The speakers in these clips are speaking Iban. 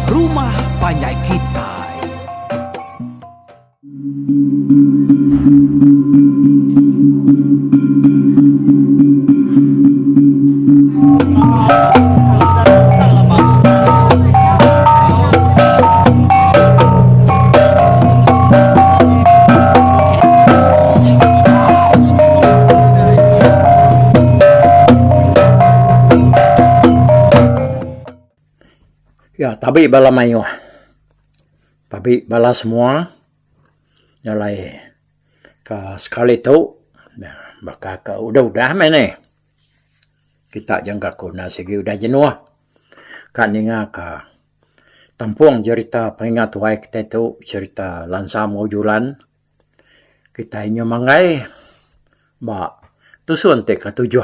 rumah panjai kitai. Ya tabi bala mayuh. Tabi bala semua nyalai ka sekali tu baka ka udah udah meh nih. Kita jangka ku enda sigi udah jenuh ka ninga ka tampung jerita pengingat tuai kitai tu jerita Lansam enggau Julan. Kitai nyau manggai ba tusun ti ke 71.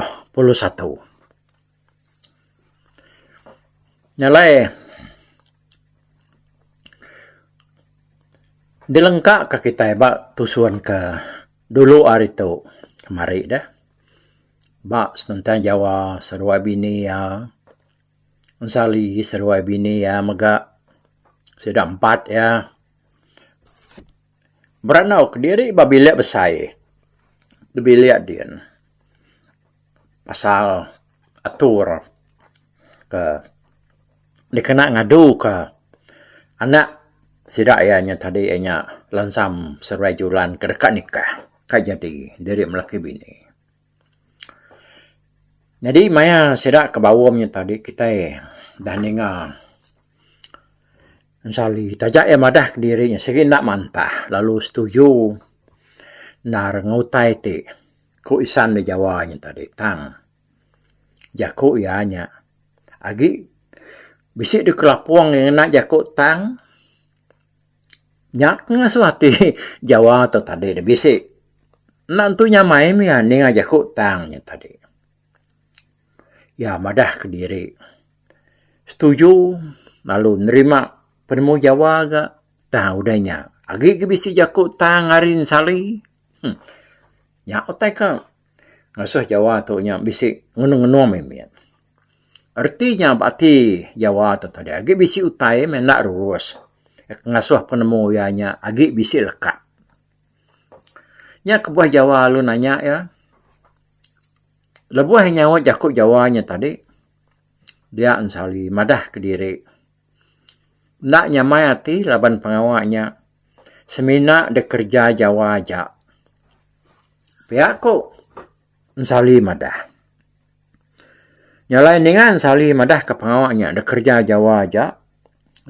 Nya alai dilengka ka kitai ba tusun ke dulu ari tu kemari deh. Ba senentang Jawa seduai bini iya Ensali seduai bini iya mega sida empat iya berandau kediri ba bilik besai bilik din pasal atur ke dikena ngadu ka anak sida iya nya tadi iya nya Lansam seduai Julan ke deka nikah ka jadi diri melaki bini. Nyadi maya sida ke baum nya tadi kitai dah ninga Ensali taja iya madah kediri nya sigi enda mantah lalu setuju endar enggau utai ti ku isan da Jawa nya tadi tang jaku iya nya agi bisi dikelapung ngena jaku tang nya ke ngasuh ati Jawa tu tadi bisi enda entu nyamai mih iya ninga jaku tang nya tadi. Iya madah kediri setuju lalu nerima penemu Jawa ga tang udah nya agi ga bisi jaku tang ari Ensali huh nya utai ka ngasuh Jawa tu nya bisi ngenung ngenung mimit. Reti nya ba ati Jawa tu tadi agi bisi utai meh enda rurus ngasuh penemu iya nya agi bisi lekat. Nya kebuah Jawa lalu nanya iya. Lebuh iya nyaut jaku Jawa nya tadi, dia Ensali madah kediri enda nyamai ati laban pengawa nya semina dikereja Jawa aja. Pia ku Ensali madah. Nya alai ninga Ensali madah ke pengawa nya dikereja Jawa aja,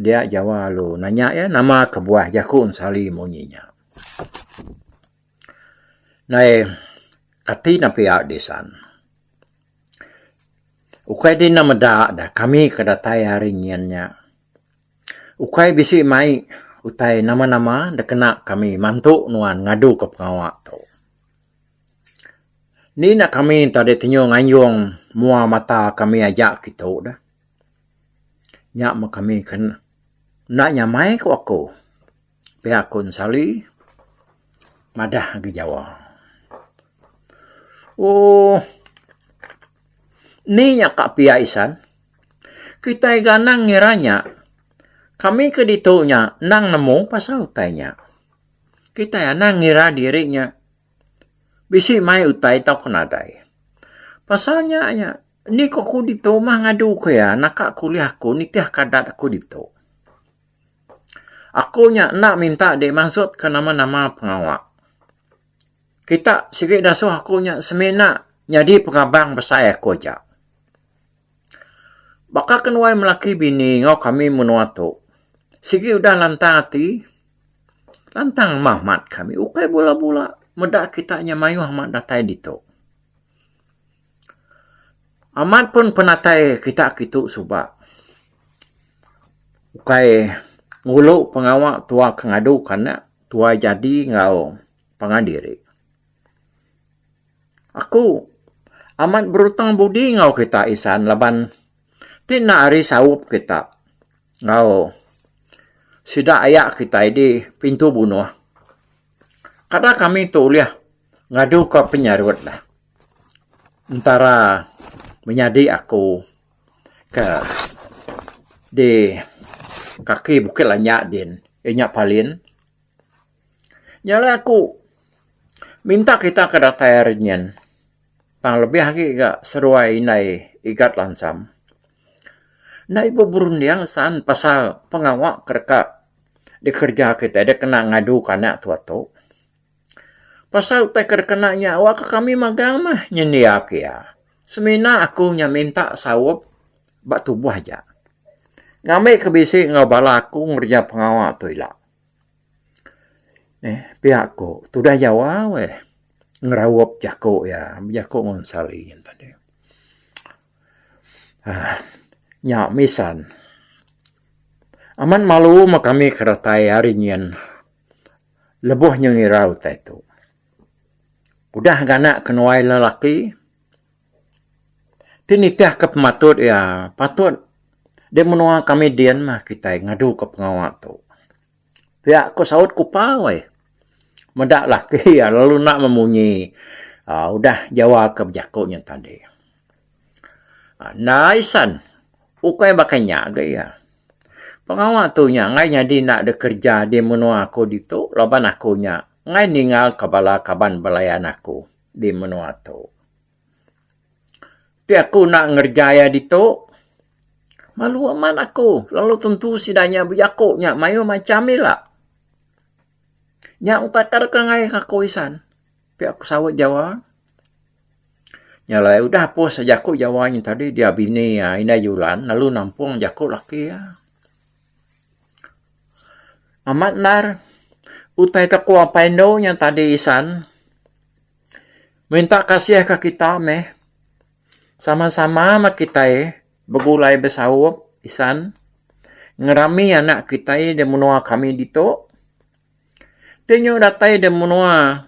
dia Jawa lalu nanya iya nama kebuah jaku Ensali munyi nya. Ndai kati ne pia disan. Ukai dina meda da kami ke datai hari nyin nya. Ukai bisi mai utai nama nama da kena kami mantu nuan ngadu ka pengawa tu. Ni ne kami tadi tenyu nganjung mua mata kami aja kitu deh. Nya meh kami ke enda nyamai ku aku. Pia ku Ensali madah agi Jawa. Ooh ni nya ka pia isan. Kitai ganang ngira nya kami ke ditu nya endang nemu pasal utai nya. Kitai anang ngira diri nya bisi mai utai tauka nadai. Pasal nya nya ni ko ku ditu mah ngadu ku iya naka ku ulih aku nitih ka adat aku ditu. Aku nya enda minta dek mansut ke nama-nama pengawa. Kita sigi dasuh aku nya semina nyadi pengabang besai aku aja. Baka kenuai melaki bini enggau kami menua tu sigi udah lantang ati, lantang amat amat kami ukai bula-bula meda kita nya mayuh amat datai ditu. Amat pun penatai kita kitu suba ukai ngulu pengawa tua ke ngadu ke anak tua jadi enggau pangan diri. Aku amat berutang budi enggau kita isan laban ti enda ari saup kita enggau sida aya kitai di pintu bunuh. Kada kami tu ulih ngadu ka penyarut ne entara menyadi aku ke di. kaki Bukit Lanyak din iya nya Palin. Nya alai aku minta kita ke datai ari nyin tang lebih agi ga seduai indai Igat Lansam. Enda ibuh berunding san pasal pengawa ke deka dikereja kitai dikena ngaduka anak tua tu. Pasal utai ke dikena nya awak ke kami magang mah nyendia ke iya. Semina aku nya minta saup ba tubuh aja. Ngambi ke bisi enggau bala aku ngereja pengawa tu ila. Neh pia ku tudah jawa weh ngeraup jaku iya bejaku ngan Sali tadi. Aaa nya misan. Amat malu meh kami ke datai ari nyin. Lebuh nya ngira utai tu. Udah ganak ke nuai lelaki ti nitihka pematut iya patut di menua kami din mah kitai ngaduka pengawa tu. Pia ku saut kupa weh. Meda laki iya lalu enda memunyi uhh udah jawa ke bejaku nya tadi. Enda isan ukai baka nya ga iya. Pengawa tu nya enggai nyadi enda dikereja di menua aku ditu laban aku nya enggai ninggalka bala kaban belayan aku di menua tu. Ti aku enda ngereja iya ditu malu amat aku lalu tentu sida nya bejaku nya mayuh macham ila. Nya utai ke enggai aku isan pia ku saut Jawa. Nya alai udah apus jaku Jawa nya tadi dia bini iya indai Julan lalu nampung jaku laki iya. Amat endar utai ke ku apai endu nya tadi isan minta kasih ka kita meh sama-sama meh kitai begulai besaup isan ngerami anak kitai da menua kami ditu. Ti nyu datai da menua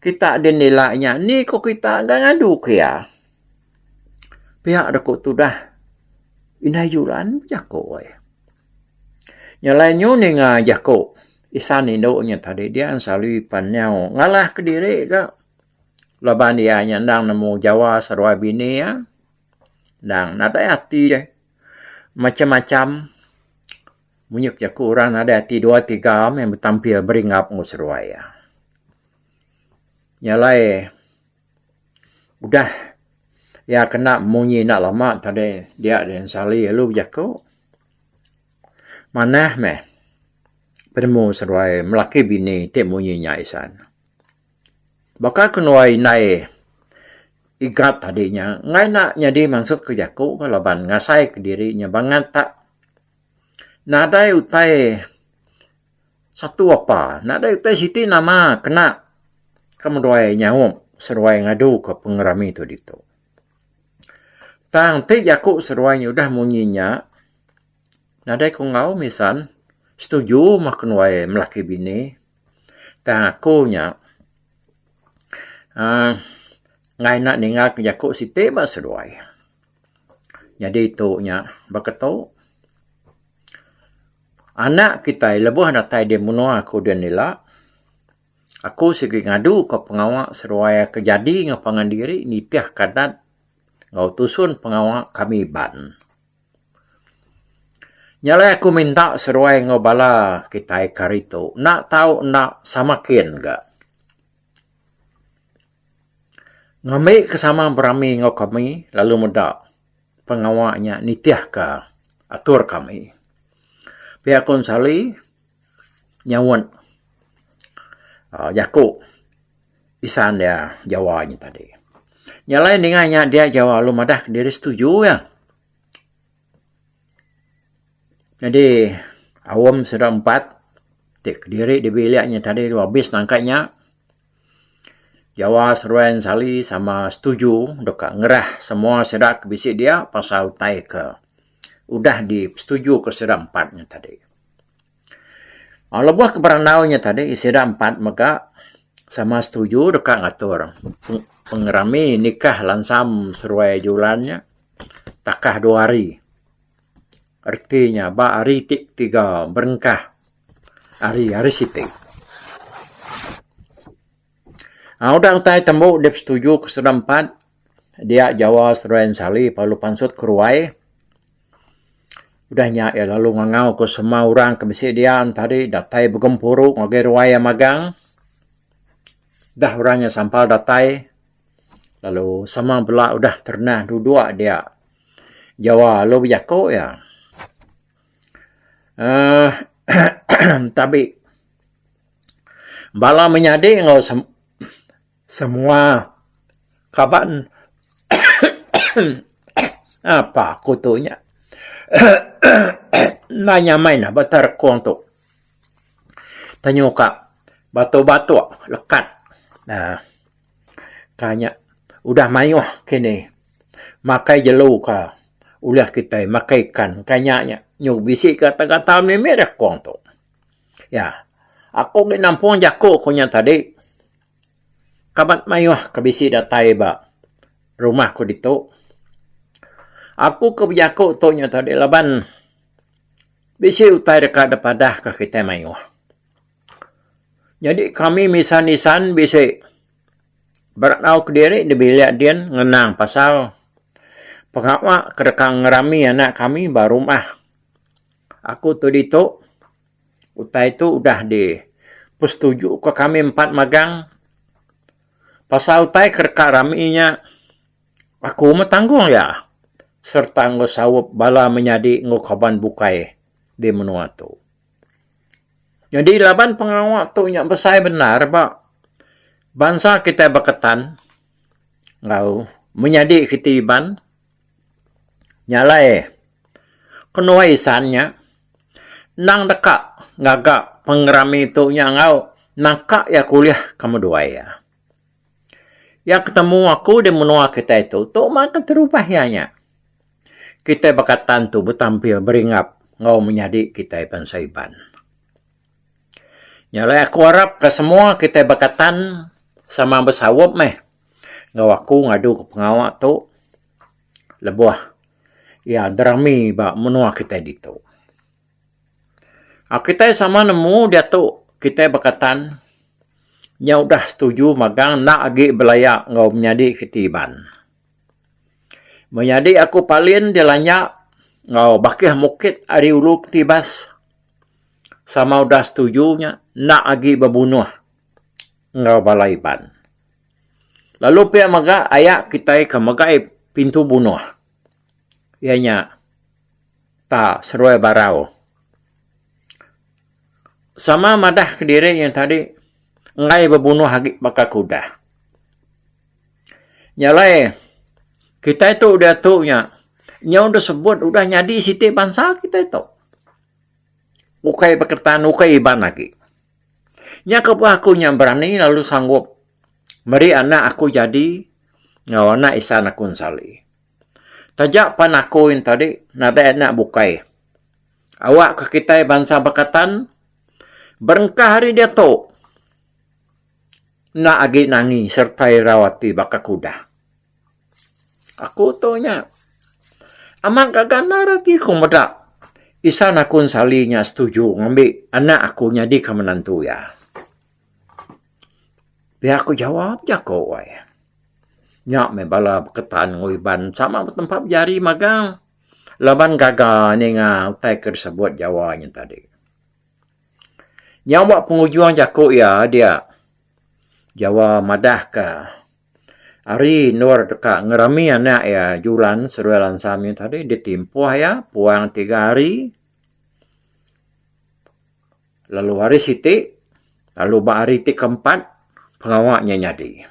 kita din ila nya ni ko kita ga ngadu ke iya. Pia da ku tudah indai julan bejaku ai. Nya alai nyu ninga jaku isan indu nya tadi dia selalu pan nyau ngalah kediri ga laban iya nya endang nemu jawa seduai bini iya endang nadai ati macam-macam. Munyi ku jaku orang nadai ati dua tiga meh betampil beringap enggau seduai iya. Nya alai udah iya kena munyi enda lama tadi dia deh Sali lalu bejaku manah meh penemu seduai melaki bini ti munyi nya isan. Baka ke nuai indai Igat tadi nya enggai enda nyadi mansut ke jaku laban ngasai kediri nya bangat tak Nadai utai satu apa, nadai utai siti nama kena ke meduai nyaup seduai ngadu ke pengerami tu ditu. Tang ti jaku seduai nya udah munyi nya, nadai ku enggau misan setuju meh kenuai melaki bini. Tang aku nya uhh enggai enda ninga ke jaku siti ba seduai. Nyadi tu nya baka tu anak kitai lebuh datai di menua aku din ila aku sigi ngadu ka pengawa seduai ke jadi enggau pangan diri nitih ka adat enggau tusun pengawa kami Iban. Nya alai aku minta seduai enggau bala kitai ke hari tu enda tau enda sama kin ga. Ngambi ke sama berami enggau kami lalu meda pengawa nya nitihka atur kami. Pia ku Ensali nyaut uhh jaku isan iya Jawa nya tadi. Nya alai ninga nya dia Jawa lalu madah diri setuju iya. Nyadi awam sida empat ti kediri di bilik nya tadi abis nangka nya. Jawa seruan Sali sama setuju deka ngerah semua sida ke bisi dia pasal utai ke udah disetujuka sida empat nya tadi. Lebuh ke berandau nya tadi sida empat mega sama setuju deka ngatur pengerami nikah lansam seruai julan nya takah dua hari. Reti nya ba hari ti ketiga berengkah. Ari hari siti. Udah utai tembu dep setuju ke sida empat dia Jawa seduai Ensali lalu pansut ke ruai. Udah nya iya lalu ngangauka semua orang ke bisi dia tadi datai begempuru ngagai ruai iya magang. Dah orang nya sampal datai lalu sama bela udah terenah duduk dia. Jawa lalu bejaku iya. uhh Tabi bala menyadi enggau Semua kaban apa ku tu nya enda nyamai nah bata rekung tu. Tenyu ka batu batuk lekat uhh ka nya udah mayuh kini makai jelu ka ulih kitai makai ikan ka nya nya nyu bisi gatal gatal mimit rekung tu. Ya aku agi nampung jaku ku nya tadi. Kaban mayuh ke bisi datai ba rumah ku ditu. Aku ke bejaku tu nya tadi laban bisi utai deka dipadah ka kitai mayuh. Nyadi kami misan-isan bisi berandau kediri da bilik din ngenang pasal pengawa ke deka ngerami anak kami ba rumah aku tu ditu. Utai tu udah di pesetuju ka kami empat magang. Pasal utai ke deka rami nya aku meh tanggung iya sereta enggau saup bala menyadi enggau kaban bukai di menua tu. Nyadi laban pengawa tu nya besai bendar ba bansa kitai Baketan enggau menyadi kiti Iban nya alai kenuai isan nya. Endang deka ngaga pengerami tu nya enggau nangka iya ke ulih kemeduai iya. Iya ketemu aku di menua kitai tu, tu mah keterubah iya nya. Kitai Bakatan tu betampil beringap enggau menyadi kitai bansa Iban. Nya alai aku arap ka semua kitai Bakatan sama besaup meh enggau aku ngadu ke pengawa tu lebuh iya derami ba menua kitai ditu. Aaa kitai sama nemu diatu kitai Bakatan nya udah setuju magang enda agi belaya enggau menyadi kiti Iban. Menyadi aku Palin dilanya enggau bakih mukit ari ulu Ketibas sama udah setuju nya enda agi bebunuh enggau bala Iban. Lalu pia mega aya kitai ke megai pintu bunuh iya nya ta seruai barau. Sama madah kediri nya tadi enggai bebunuh agi baka ke udah. Nya alai kitai tu diatu nya nyau deh sebut udah nyadi siti bansa kitai tu. Ukai Baketan ukai Iban agi. Nya kebuah aku nya berani lalu sanggup meri anak aku jadi enggau anak isan aku ensali. Taja pan aku yen tadi nadai anak bukai. Awak ke kitai bansa Bakatan berengkah ari diatu enda agi nangi sereta irau ati baka ke udah. Aku tu nya amat gaga endar ati ku meda isan aku ensali nya setuju ngambi anak aku nyadika menantu iya. Pia ku jawab jaku ai. Nya meh bala beketan enggau Iban sama betempa bejari magang laban gaga ninga utai ke disebut Jawa nya tadi. Nyau ba pengujung jaku iya dia Jawa madahka. Ari endur deka ngerami anak iya Julan seduai Lansam nya tadi ditimpuh iya puang tiga hari lalu hari siti lalu ba hari ti keempat pengawa nya nyadi.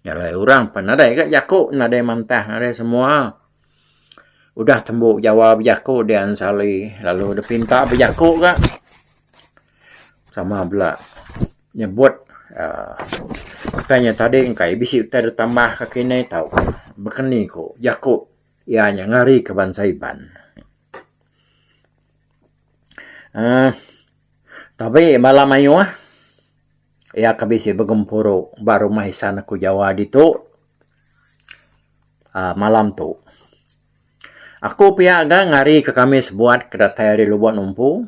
Nya alai orang pan nadai ga jaku nadai mantah nadai semua. Udah tembu Jawa bejaku dian Sali lalu dipinta bejaku ga sama bela. Nyebut uhh utai nya tadi engkai bisi utai ditambah ka kinih tau baka ni ku jaku iya nya ngari ka bansa Iban. uhh Tabi bala mayuh iya ka bisi begempuru ba rumah isan aku Jawa ditu uhh malam tu. Aku pia ga ngari ka kami sebuat ke datai ari Lubok Numpu.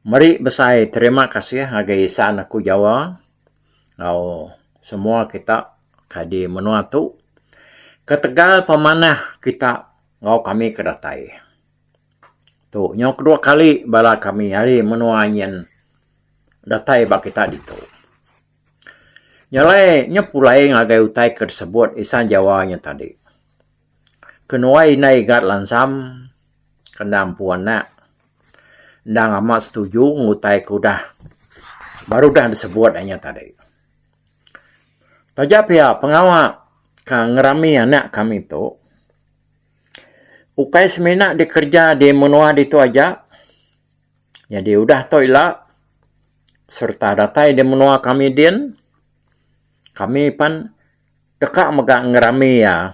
Meri besai terima kasih ngagai isan aku Jawa enggau semua kita ke di menua tu ketegal pemanah kita. Enggau kami ke datai. Tu nyau kedua kali bala kami ari menua nyin datai ba kita ditu. Nya alai nya pulai ngagai utai ke disebut isan Jawa nya tadi. Kenuai indai Igat Lansam ke enda empu anak endang amat setuju enggau utai ke udah baru udah disebut iya nya tadi. Taja pia pengawa ke ngerami anak kami tu ukai semina dikereja di menua ditu aja nyadi udah tu ila sereta datai di menua kami din kami pan deka mega ngerami iya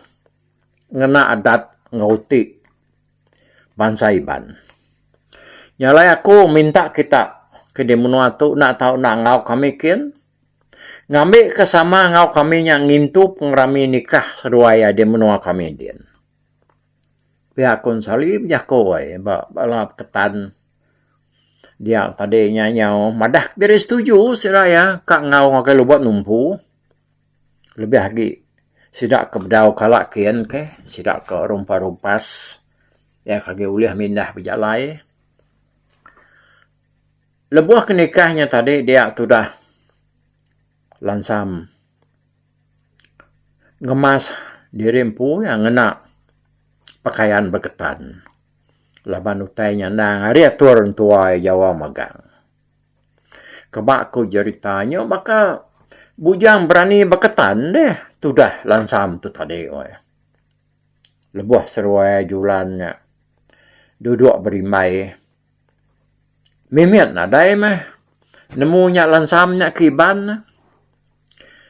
ngena adat enggau ti bansa Iban. Nya alai aku minta kita ke di menua tu enda tau enda enggau kami kin. Ngambi ke sama enggau kami nya ngintu pengerami nikah seduai iya di menua kami din. Pia ku Ensali bejaku ai ba bala peketan dia tadi nya nyau madah diri setuju sida iya ka enggau ngagai lubok numpu lebih agi sida ke bedau kala kin ke sida ke rumpas rumpas iya ke agi ulih mindah bejalai. Lebuh ke nikah nya tadi dia tudah lansam ngemas diri empu iya ngena pakaian beketan laban utai nya endang ari atur entua iya jawa magang. Keba ku jerita nya baka bujang berani beketan deh tudah lansam tu tadi weh. Lebuh seruai julan nya duduk berimbai. Mimit nadai meh nemu nya lansam nya ke Iban.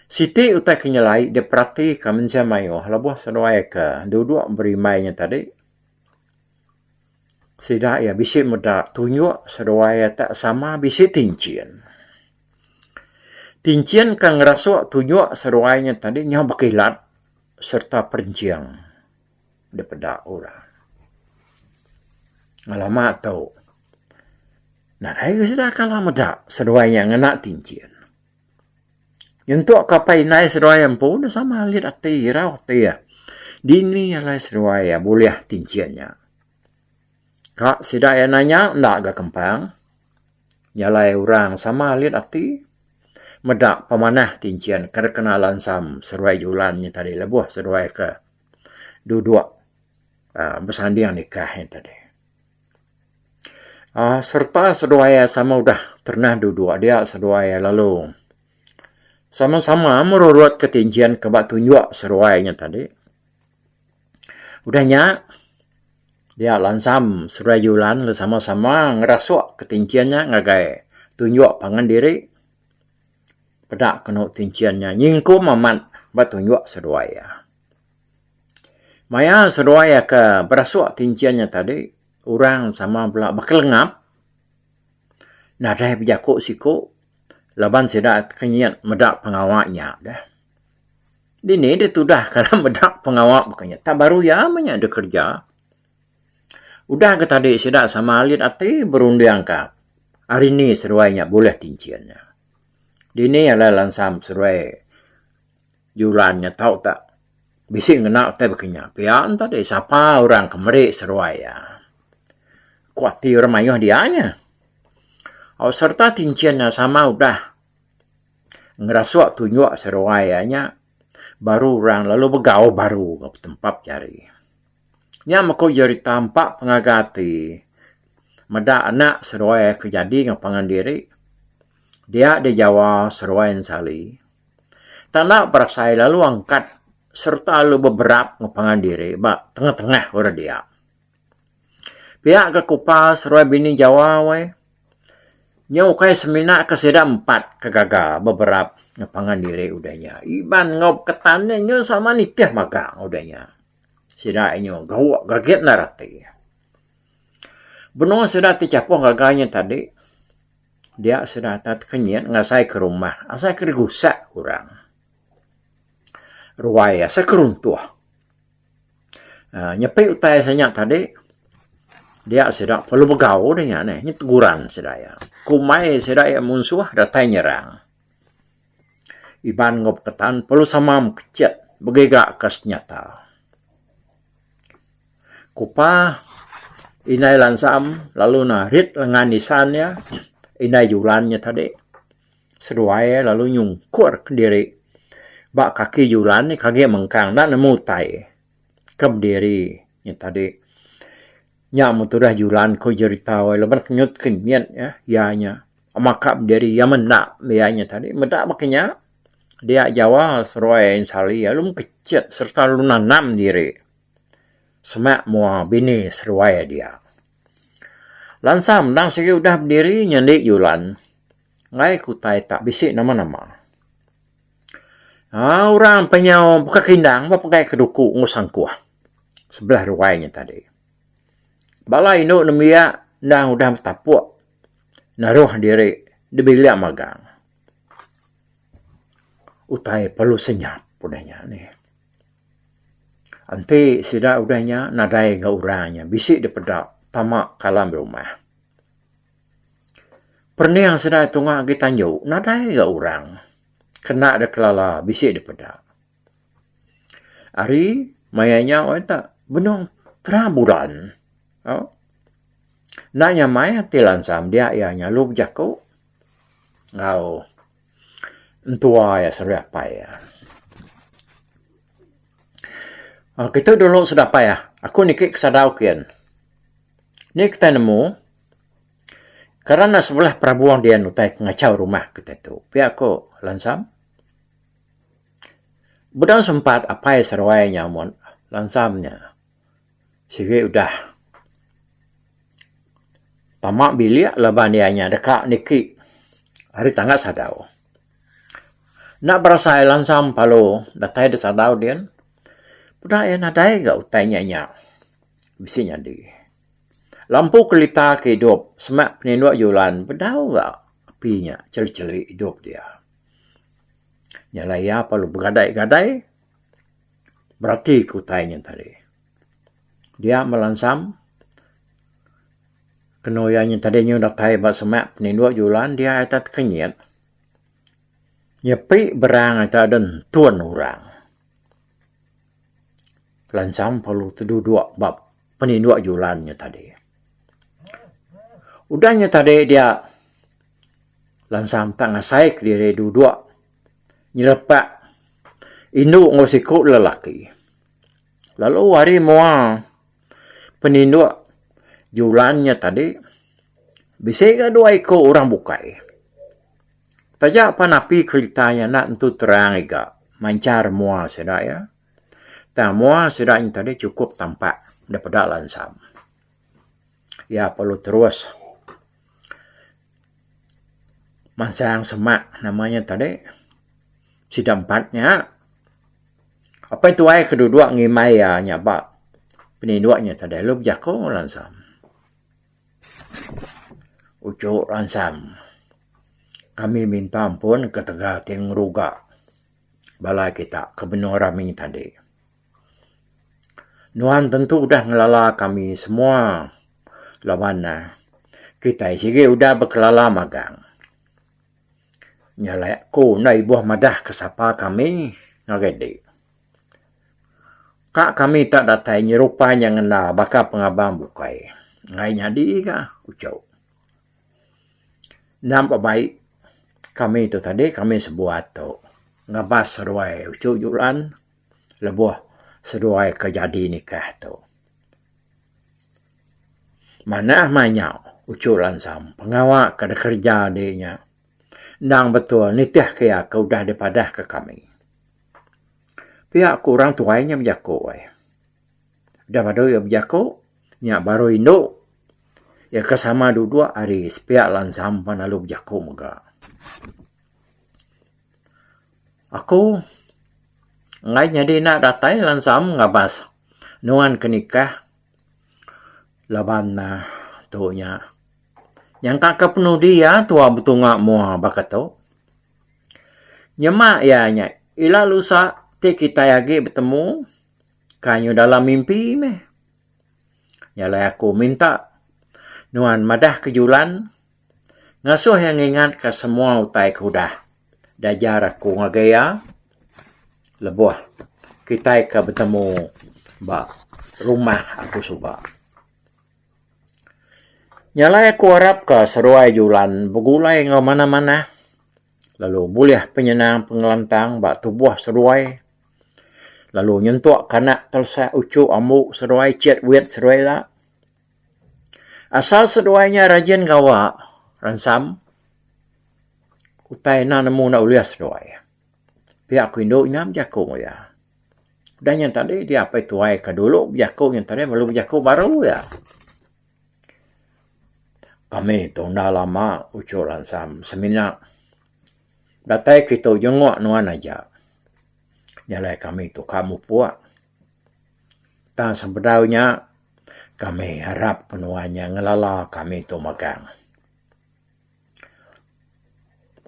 Siti utai ke nyelai diperatika mensia mayuh lebuh seduai ke duduk berimbai nya tadi sida iya bisi meda tunjuk seduai iya tak sama bisi tinchin. Tinchin ke ngerasuk tunjuk seduai nya tadi nyau bekilat sereta perenching. Dipeda orang. Ngelama tu nadai ke sida kala meda seduai nya ngena tinchin. Nyentuk ke apai indai seduai empu ne sama alit ati irau ati iya. Dini alai seduai iya bulih tinchin nya. Ka sida iya nanya enda ga kempang. Nya alai orang sama alit ati meda pemanah tinchin ke dikena lansam seduai julan nya tadi lebuh seduai ke duduk uhh besanding nikah nya tadi. uhh Sereta seduai iya sama udah terenah duduk dia seduai iya lalu sama-sama merurut ke tinchin ke ba tunjuk seduai nya tadi. Udah nya dia lansam seduai julan lalu sama-sama ngerasuk ke tinchin nya ngagai tunjuk pangan diri. Peda kenu tinchin nya nyingkum amat ba tunjuk seduai iya. Maya seduai iya ke berasuk tinchin nya tadi orang sama bela bekelengap nadai bejaku siku laban sida tekenyit meda pengawa nya deh. Dini deh tudah kala meda pengawa baka nya tak baru iya meh nya dikereja. Udah ke tadi sida sama alit ati berunding ka ari ni seduai nya bulih tinchin nya. Dini alai lansam seduai julan nya tau tak bisi ngena utai baka nya. Pia ne tadi sapa orang ke meri seduai iya. Ku ati orang mayuh dia nya. Au sereta tinchin nya sama udah ngerasuk tunjuk seduai iya nya baru orang lalu begau baru betempap jari. Nya meh ku jerita empa pengaga ati meda anak seduai ke jadi enggau pangan diri dia di Jawa seduai ensali. Tanda berasai lalu angkat sereta lalu beberap enggau pangan diri ba tengah-tengah orang dia. Pia ga kupa seduai bini Jawa weh nya ukai semina ke sida empat ke gaga beberap enggau pangan diri udah nya. Iban enggau Ketan ne nyau sama nitih magang udah nya. Sida inyu gawa gagit endar ati. Benung sida ti chapuh gaga nya tadi dia sida tai tekenyit ngasai ke rumah asai ke digusak orang. Ruai asai ke runtuh. uhh Nyepi utai sida nya tadi dia sida perlu begau deh nya neh nyi teguran sida iya. Kumbai sida iya munsuh datai nyerang. Iban enggau Peketan perlu sama mekecit begiga ka senyata. Kupa indai Lansam lalu narit lengan isan iya indai Julan nya tadi. Seduai iya lalu nyungkur kediri ba kaki Julan ke agi mengkang enda nemu utai ke bediri nya tadi. Nya meh tudah Julan ku jerita wai laban kenyut kenyit iya nya maka bediri iya menda iya nya tadi. Meda baka nya dia Jawa seruai Ensali lalu mekechit sereta lalu nanam diri. Semak mua bini seduai dia. Lansa mendang sigi udah bediri nyendi julan enggai ke utai tak bisi nama-nama. Aaa orang penyau baka kindang ba pegai ke duku enggau sangkuh sebelah ruai nya tadi. Bala indu nembiak endang udah betapuk naruh diri dibilik magang. Utai perlu senyap udah nya nih. Enti sida udah nya nadai ga orang nya bisi dipeda tama kalam rumah. Perening sida tunga agi tanju nadai ga orang kena dikelala bisi dipeda. Ari maya nya wang ita benung terang bulan au enda nyamai ati lansam dia iya nyalu bejaku enggau Entua iya serui apai iya. Aaa kitu dulu sudah apai iya. Aku niki ke sadau kin. Ni kitai nemu kerana sebelah perabung dian utai ke ngachau rumah kitai tu. Pia ku Lansam. Bedau sempat apai seruai nyamun Lansam nya. Sigi udah tama bilik laban iya nya deka niki ari tangga sadau. Enda berasai lansam palu datai da sadau din peda iya nadai ga utai nya nya bisi nyadi. Lampu kelita ke idup semak peninduk julan bedau ga api nya cheli-cheli idup dia. Nya alai iya perlu begadai-gadai. Berati ke utai nya tadi. Dia melansam kenu iya nya tadi nyu datai ba semak peninduk julan dia ita tekenyit nyepi berang ita dentun orang. Lansam perlu teduduk ba peninduk julan nya tadi. Udah nya tadi dia lansam tak ngasai kediri duduk nyelepak indu enggau siku lelaki. Lalu ari mua peninduk julan nya tadi bisi ga dua iku orang bukai. Taja pan api kerita nya enda tentu terang iga manchar mua sida iya tang mua sida nya tadi chukup tampak daripada lansam. Iya perlu terus Mansang semak nama nya tadi sida empat nya apai tuai ke duduk ngimbai iya nya ba peninduk nya tadi lalu bejaku lansam. Uchu lansam kami minta ampun ketegal ti ngeruga bala kita ke benung rami tadi. Nuan tentu udah ngelala kami semua laban ne kitai sigi udah bekelala magang. Nya alai aku enda ibuh madah ke sapa kami ngagai dik. Ka kami tak datai nyerupai nya ngena baka pengabang bukai. Enggai nyadi ka uchu. Endang bebaik kami tu tadi kami sebuat tu ngabas seduai uchu julan. Lebuh seduai ke jadi nikah tu. Manah mah nya uchu lansam pengawa ke dikereja di nya endang betul nitih ke iya ke udah dipadah ke kami. Pia ku orang tuai nya bejaku ai. Udah badu iya bejaku nya baru indu iya ke sama duduk ari sepiak lansam pan lalu bejaku mega. Aku enggai nyadi enda datai lansam ngabas nuan ke nikah laban ne tu nya nyangka ke penudi iya tua betunga mua baka tu. Nyema iya nya ila lusa ti kitai agi betemu kai dalam mimpi meh. Nya alai aku minta nuan madah ke julan Ngasuh iya ngingatka semua utai ke udah diajar aku ngagai iya lebuh kitai ke betemu ba. rumah aku suba. Nya alai aku arapka seduai julan begulai enggau manah-manah lalu bulih penyenang pengelantang ba tubuh seduai lalu nyentuk ke anak telesak uchu ambu seduai chet wit seduai ila. Asal seduai nya rajin gawa ransam utai enda nemu enda ulih seduai. Pia ku indu nya bejaku enggau iya. Udah nya tadi dia apai tuai ke dulu bejaku nya tadi lalu bejaku baru iya. Kami tu enda lama uchu lansam semina datai kitu jenguk nuan aja. Nya alai kami tu ka mupuk. Tang sebedau nya kami arap ke nuan nya ngelala kami tu magang.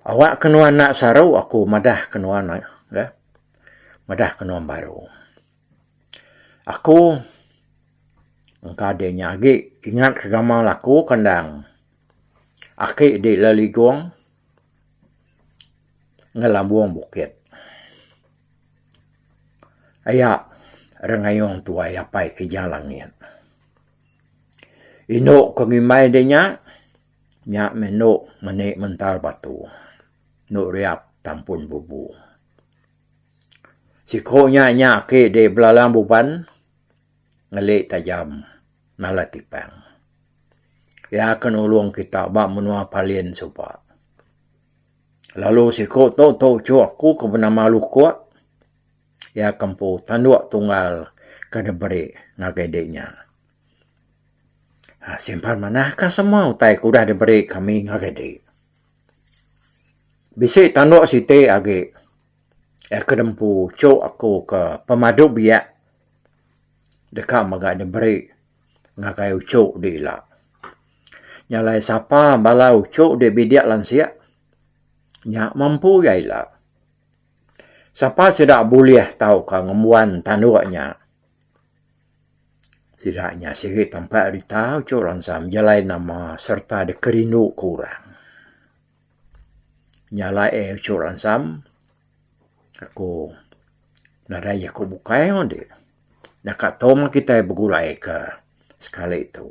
Awak ke nuan enda saru aku madah ke nuan ga madah ke nuan baru. Aku engka deh nya agi ingat ke gamal aku ke endang aki di Leligong ngelambung bukit. Aya Rengayong tuai apai Kijang Langit. Indu ke ngimbai deh nya. Nya meh endo meni mental batu endo riap tampun bubu. Siko nya nya ake di belalang buban ngeli tajam nala tipang. Iya ke nulung kita ba menua Palin suba. Lalu siko tu tu uchu aku ke benama Lukok iya ke empu tanduk tunggal ke diberi ngagai di nya. Simpan manah ka semua utai ke udah diberi kami ngagai diri. Bisi tanduk siti agi iya ke dempu chuk aku ke pemadu biak deka mega diberi ngagai uchu di ila. Nya alai sapa bala uchu di bidik lansik nya mampu iya ila. Sapa sida bulih tauka ngembuan tanduk nya. Sida nya sigi tampak rita uchu ransam jalai nama sereta dikerindu ke orang. Nya alai eh uchu ransam aku nadai jaku bukai meh deh. Naka tu meh kitai begulai ke sekali tu.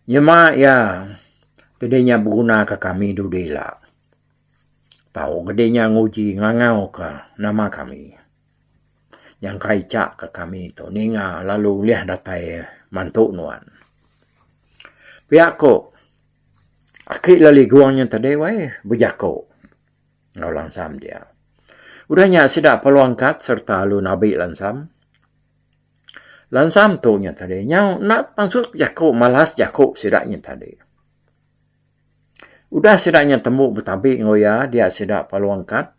Nyema iya ti nya beguna ke kami dudi ila. Tau gede nya nguji ngangau ke nama kami. Nyangka icha ka kami tu ninga lalu ulih datai mantu nuan. Pia ko aki Leligung nya tadi wai bejako enggau Lansam dia. Udah nya sida perlu angkat sereta lalu nabi Lansam. Lansam tu nya tadi nyau enda pansut jako malas jako sida nya tadi. Udah sida nya tembu betabi enggau iya dia sida perlu angkat.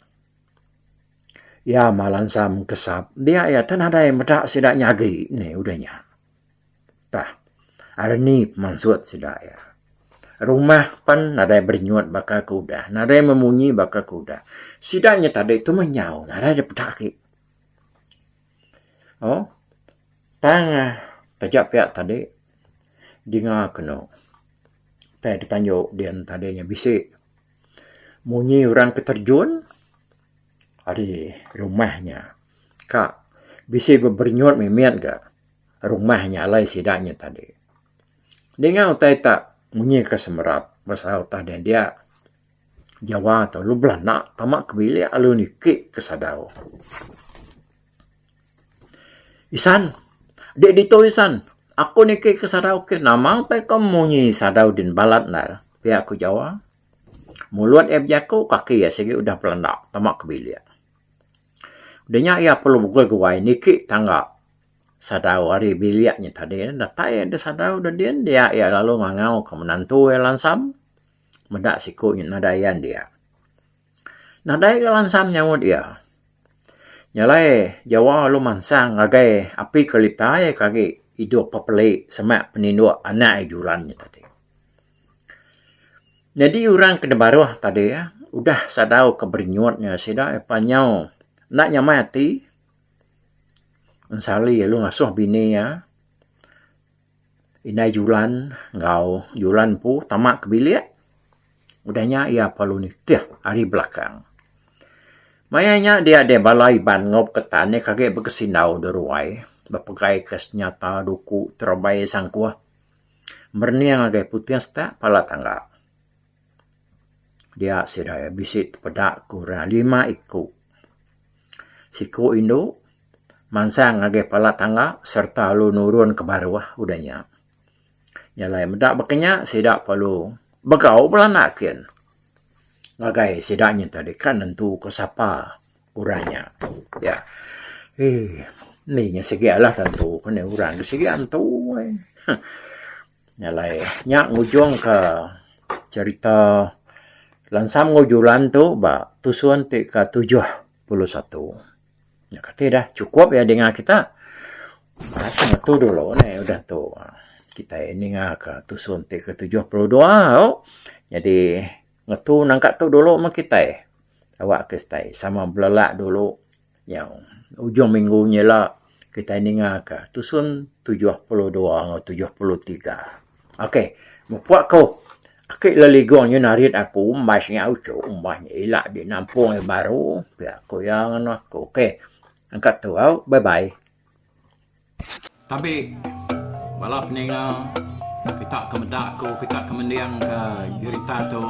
Iya mah lansam kesap dia iya teh nadai meda sida nyagi ne udah nya. Tah ari ni pemansut sida iya. Rumah pen nadai berinyut baka ke udah nadai memunyi baka ke udah. Sida nya tadi tu meh nyau nadai dep peda agi. Oh tang taja pia tadi dinga kenu tai ditanju din tadi nya bisi munyi orang ke terjun. Ari rumah nya ka bisi beberenyut mimit ga rumah nya alai sida nya tadi. Ninga utai tak munyi ka semerap pasal utah dia dia jawa tu lalu belanda tama ke bilik lalu niki ke sadau. Isan dik ditu isan aku niki ke sadau ke nama utai ko munyi sadau din balat ndar pia ku jawa. Mulut iya bejaku, kaki iya sigi udah belanda tama ke bilik. Udah nya iya perlu beguai-guai niki tangga sadau ari bilik nya tadi. Datai iya da sadau da din dia iya lalu ngangau ka menantu iya lansam meda siku nya nadai ayan dia. Nadai ga lansam nyaut iya. Nya alai Jawa lalu mansang ngagai api kelita iya ke agi idup pepeli semak peninduk anak iya juran nya tadi. Nyadi orang ke dibaruh tadi udah sadau ke berinyut nya sida iya nyau enda nyamai ati ensali lalu ngasuh bini iya indai julan enggau julan empu tama ke bilik udah nya iya perlu nitih ari belakang. Maya nya dia deh bala Iban enggau Beketan iya ke agi bekesindau da ruai. Bepegai ke senyata duku terebai sangkuh merening ngagai puting setak pala tangga. Dia sida iya bisi tepeda ke orang lima iku. Siku indu mansang ngagai pala tangga sereta lalu nurun ke baruh udah nya. Nya alai meda baka nya sida perlu begau bala anak kin ngagai sida nyin tadi kan nentu ke sapa orang nya. Ya. Eii ni nya sigi alah tentu ke orang sigi antu ai. Nya alai nya ngujung ka cherita Lansam enggau Julan tu ba tusun ti ka 71. Nya kati dah chukup iya dinga kita. Rasa ngetu dulu ne udah tu kitai ninga ka tusun ti ke 72 tu. Jadi ngetu nangka tu dulu meh kitai. Awak kitai sama belelak dulu. Nyau ujung minggu nyila kitai ninga ka tusun 72 enggau 73. Okey mupuk ku aki leligung nyu narit aku umbas nya uchu umbas nya ila di nampung iya baru pia ku iya nganu aku. Okey angkat tu au bye bye. Tabi bala peninga kita ke meda aku kita ke mending ka jerita tu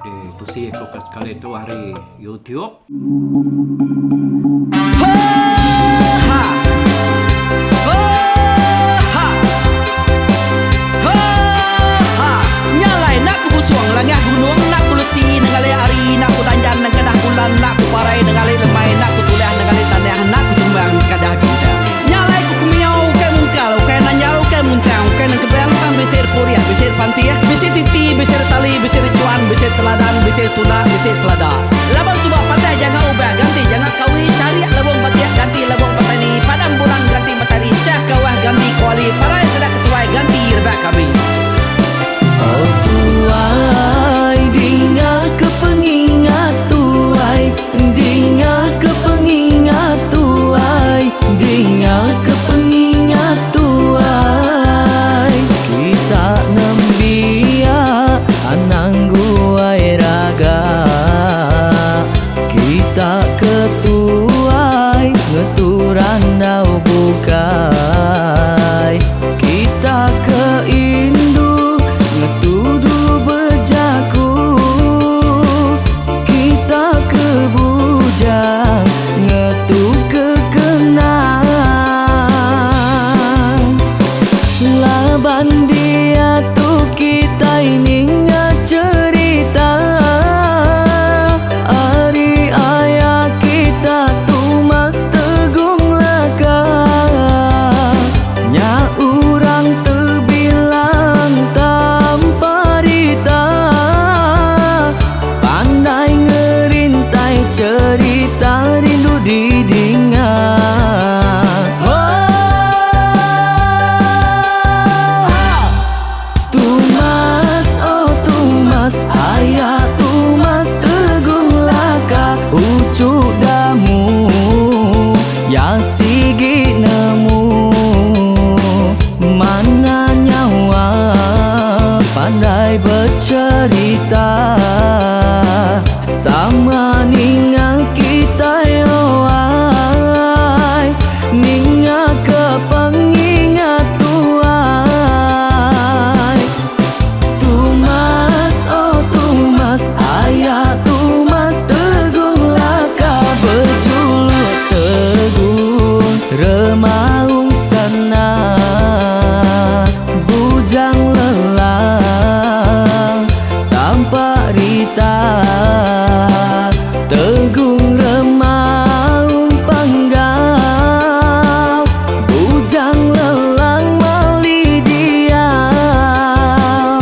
di tusi aku ke sekali tu ari YouTube. Bisi pantih, bisi titi, bisi tali, bisi rechuan, bisi teladan, bisi tunda, bisi selada. Laban suba patah janga ubah ganti janga kawi, charik lebung batik ganti lebung petani, padam bulan ganti matahari, chah kawah ganti kuali, parai sida ketuai ganti rebak kami. Oh tuai dinga ke pengingat tuai dinga ke pengingat tuai dinga ke pengingat tuai kita nembiak anang guai raga kita ke tuai ngetu randau bukai kita ke indu ngetu dulu bejaku kita ke bujang ngetu ke kenang laban diatu kitai ninga cherita ari aya kita Tumas Tegung Laka nya urang tebilang tanpa rita pandai ngerintai cherita rindu didinga. Tumas oh Tumas aya Tumas Tegung Laka uchu damu ya sigi nemu mana nyawa pandai becerita sama ninga kitai oh ai ninga ke pengingat tuai Tumas oh Tumas aya Tumas Tegung Laka bejuluk Tegung Remaung Sana Bujang Lelang Tampak Rita Tegung Remaung Panggau Bujang Lelang Mali Diau.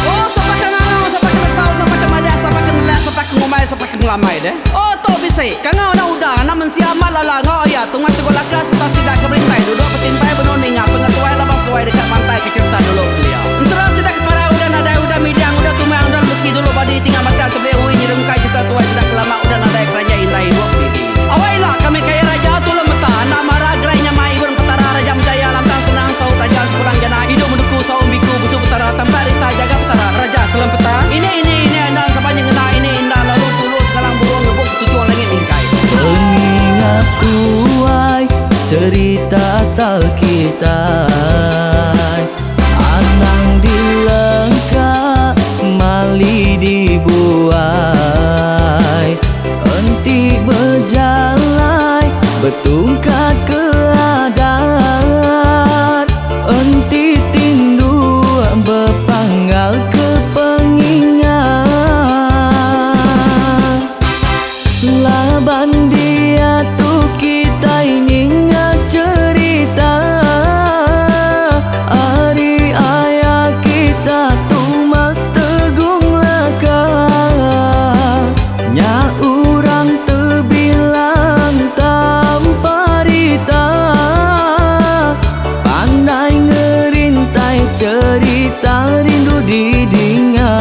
Oh sapa ke ngangau sapa ke nesau sapa ke madah sapa ke nelak sapa ke ngumbai sapa ke ngelamai deh. Oh tu bisi kangau anak uda anak mensia amat lala enggau aya tungai teguh laka sereta sida ke berintai duduk betimpai benung ninga pengetuai laban seduai deka mantai ke cherita dulu kelia. Ensera sida ke parai udah nadai udah midang udah tumang udah lemesi dulu badi tinggal batang tebeli ui nyerungkai cherita tuai sida ke lama udah nadai keranjai indai ibuk didi. Awai ila kami kaya raja tulung meta enda mara gerai nyamai ibun petara raja menjaya lantang senang saut raja sepulang jana idup menduku saum biku busu petara tampak rita jaga petara raja selem peta ini ini ini enda sapa nyengena ini enda lalu tulu segalang burung ngebuk ketuchung langit mingkai. asal kitai. Anang dilengka mali dibuai. Enti bejalai betungkat ke adat. Enti tindu bepanggal ke pengingat. Laban diatu kitai ninga cherita ari aya kita Tumas Tegung Laka. Nya urang tebilang tanpa rita. Pandai ngerintai cherita rindu didinga.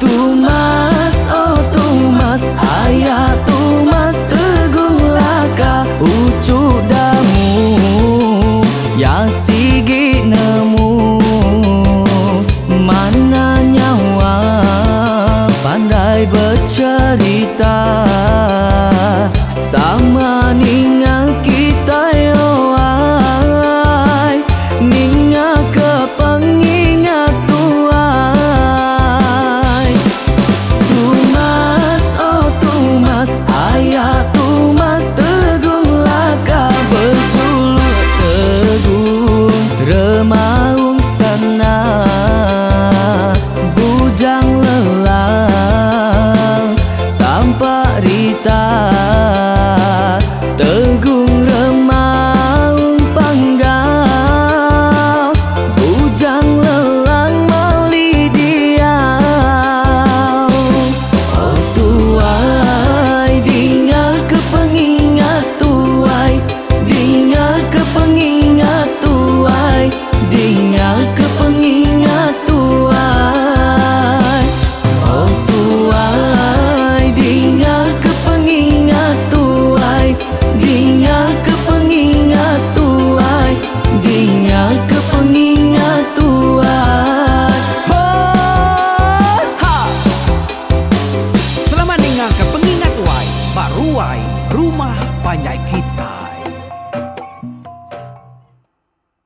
Tumas, oh Tumas, aya Tumas Teguh Laka uchu damu ya sigi nemu mana nyawa pandai becherita sama ninga kitai oai ninga ke pengingat tuai. Tumas, oh Tumas, aya Tumas Teguh Laka bejuluk Teguh Remaung Sana Bujang Lelang Tampak Rita Tegung Remaung Panggau Bujang Lelang Mali Diau. Oh tuai dinga ke pengingat tuai dinga ke pengingat tuai dinga ke pengingat tuai. Oh tuai dinga ke pengingat tuai dinga ke pengingat tuai dinga ke pengingat tuai. Ho ha! Selamat ninga ke pengingat tuai ba ruai rumah panjai kita.